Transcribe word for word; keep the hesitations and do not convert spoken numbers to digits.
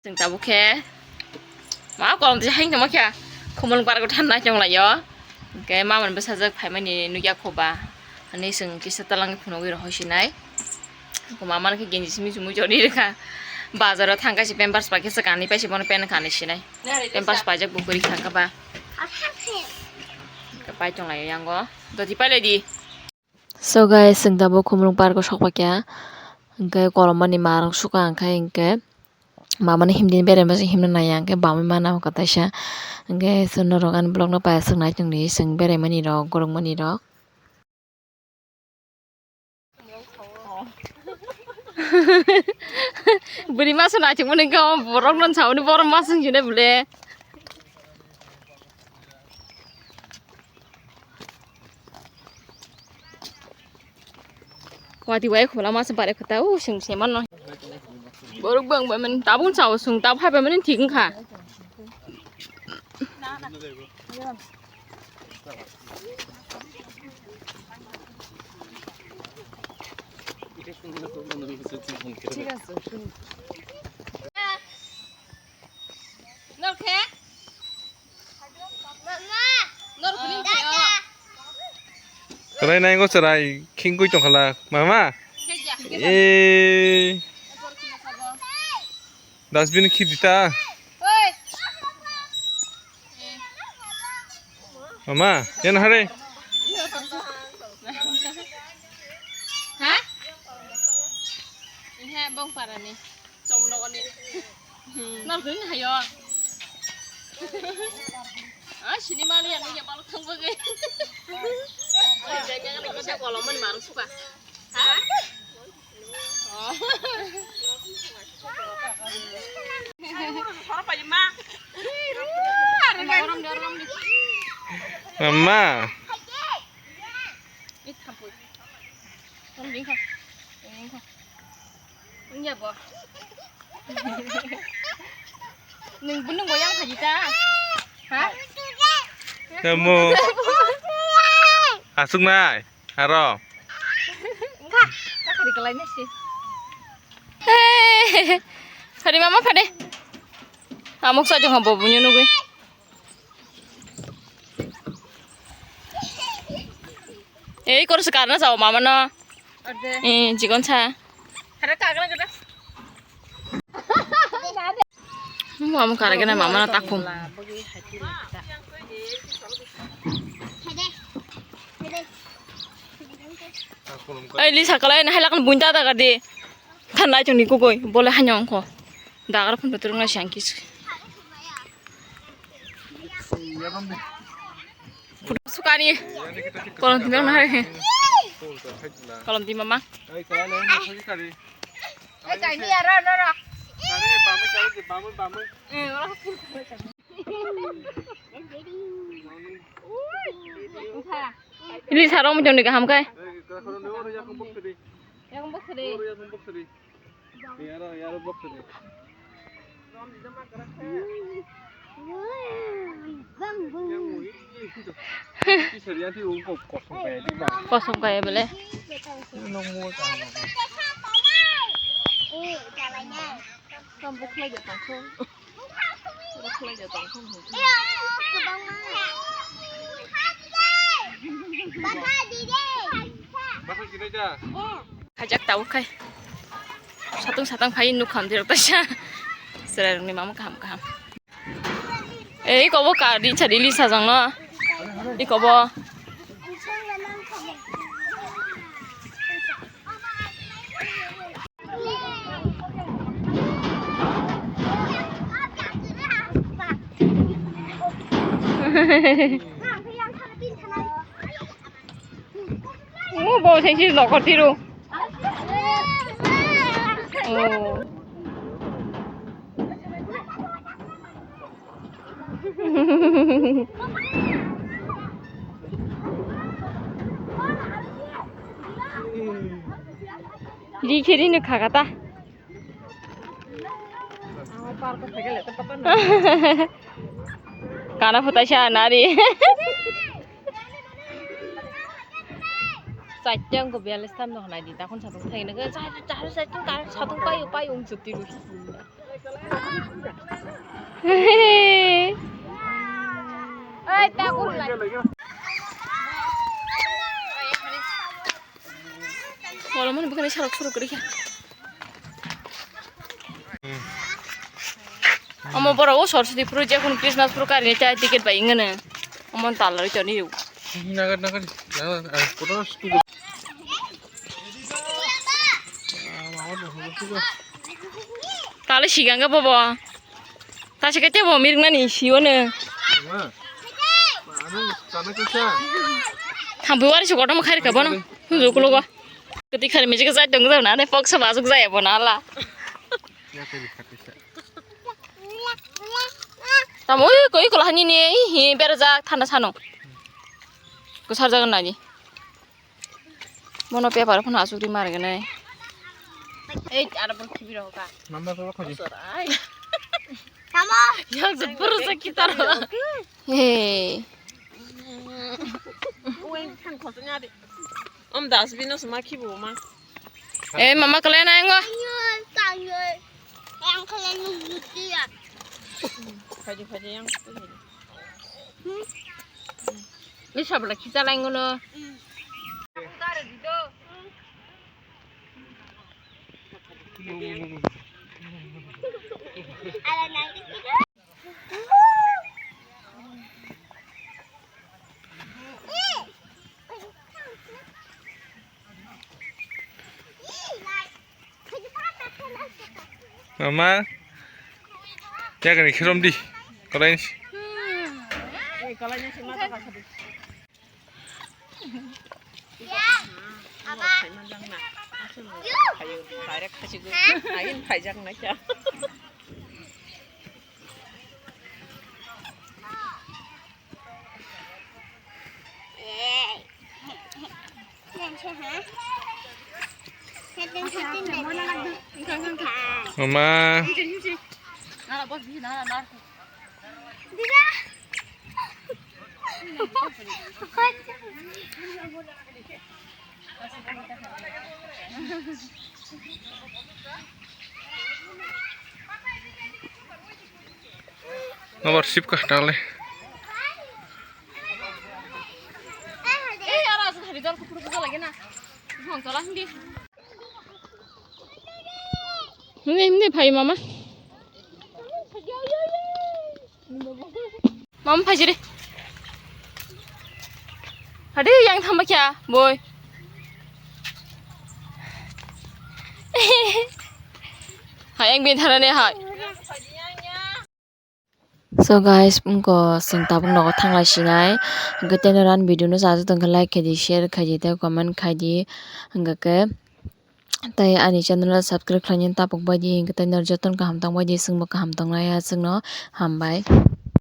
Chwng tabuk khe ma kolom twi haino tongma khe khumul bargo thanna chwng lai o. Hwnkhe mamani bwsajwk phaimani nukya kho ba. Ani chwng kisa twlang phunugwi rw hoi sinai. Mama no khe genji simi chumui chori rwkha. Bazar o thang khe se pampers pai khe swkang ni paisa bono pant kha hinwi sinai. Pampers paijak bo kwrwi thang kha ba. Hwnkhe pai tong lai o yango. Doti pai lai di. So guys, chwng tabuk Khumulwng park o sok paikha, hwnkhe kolom mani ma rok suka hwnkhe, hwnkhe mamani himdi beraima se himna naiya, hwnkhe bamwi mana hwnkha taisa, hwnkhe chwng norok ani vlog no paisuk nai tongdi, chwng beraimani rok, gorokmani rok. Bwrwi masa naithokmani wngkha, borok no saui borok masa wngkhe bwle. Wati wai khula masa bare kota u sing se mano. Borok bang bang man tabung sao sung tab hai bang man thik wngkha. Thik ase, shuni. Norkhe? Norkhe ni khayo. Chwrai nai go chwrai, khingkui tongkhala. Mama? Khejak. Eh. Dustbin khidita. Oi. Mama, yan hare. Ha? Ihe bong parani. Chong nogoni. Hmm. Nal gani hayo. Ah, sini mali yang ya balok thang bagai. Jangan lagi saya kolom mani marung suka. Ha? Mama. Nwng bo, nwng bo yang phaji ta? Ha? Tamo. Aswk nai. Aro. Wngkha, ta khari kwlai nai se. Hey, phade mama phade. Amuk sa jong habo bunyo nugui. Ei kor se karna sao mama no. Ade. Eh, jikon sa. Hara kagra gada. Mama karagena mama na takhum. Ai li sakala na halakan bunta ta gadi. Than lai chungni kukoi bole hanyong ko. Dagar phun betul na siang kis. Sukani. Kolom twi mama hai. Kolom twi mama. Hai kaini aro noro. Ili sarong mujung ni kaham kai. Yang bok seri. Kosom kaya bole. Khajak tabuk khai. Satung satung phai nuk kham dirok taisa. Chwrairokni mama kaham kaham. Ei, iko bo ka ri chari li sajang no. Iko bo. Oh, bo sengsi nokor tiru. Oh. Ri kheri no khagata. Kana phutai sa nari. Chaiteng ko bialis tam no nai di takon satung thai na. Charu chaiteng kar satung payu payu ung chuti ru. Wala mani bwkhani salok surok kwrwi kha. Omo borok o Saraswati phuru je phunu Christmas phuru karini chai ticket bai wngmano. Omo tala rwi toni rw. Nagar, nagar, nagar, ah, kotor school. Tale siganga bobo. Tasi kete bo mirnani siwano. Ma, ano sana kisa. Thambu wari su kotom khair ka bono. Hunju kulo go. Kati khari mijik jai dong jai na ne pok sa bazuk jai bo na la. Ya kari kati sa. Tamo ui koi kola hani ne hi berajak thanda sano. Kusar jagan nani. Bono paper phano asuk ri mar gane. Ei, ara bor khibi rok ka. Mama ko khodi. Tamo. Yang jebur sa kita ro. Hey. Uen kan khosnya de. Om das bino sema khibu ma. Eh, mama kalian ayo ngo. Ayo, ayo. Yang kalian nunggu dia. Khadi khadi yang. Ni sabla khita lai ngono. Mama, ya gani khirom di, kalain si. Direct khasi gu, ain phaijak na kya. Mama. Nobar sip ka tale. Hindi, hindi, bhai, mama. Mama, phai jire. Hadi, yang thamba kya, boy. Hai, yang bin thana ne hai. So guys, wngkha chwng tabuk nogo thanglai sinai. Hwnkhe tei norok ani video no chajak tongkha like khaidi, share khaidi tei comment khaidi. Hwnkhe tei ani channel o subscribe khlaina tabuk baidi. Hwnkhe tei norok jotono kaham tong baidi, chwngbo kaham tongnai ya chwngno hambai.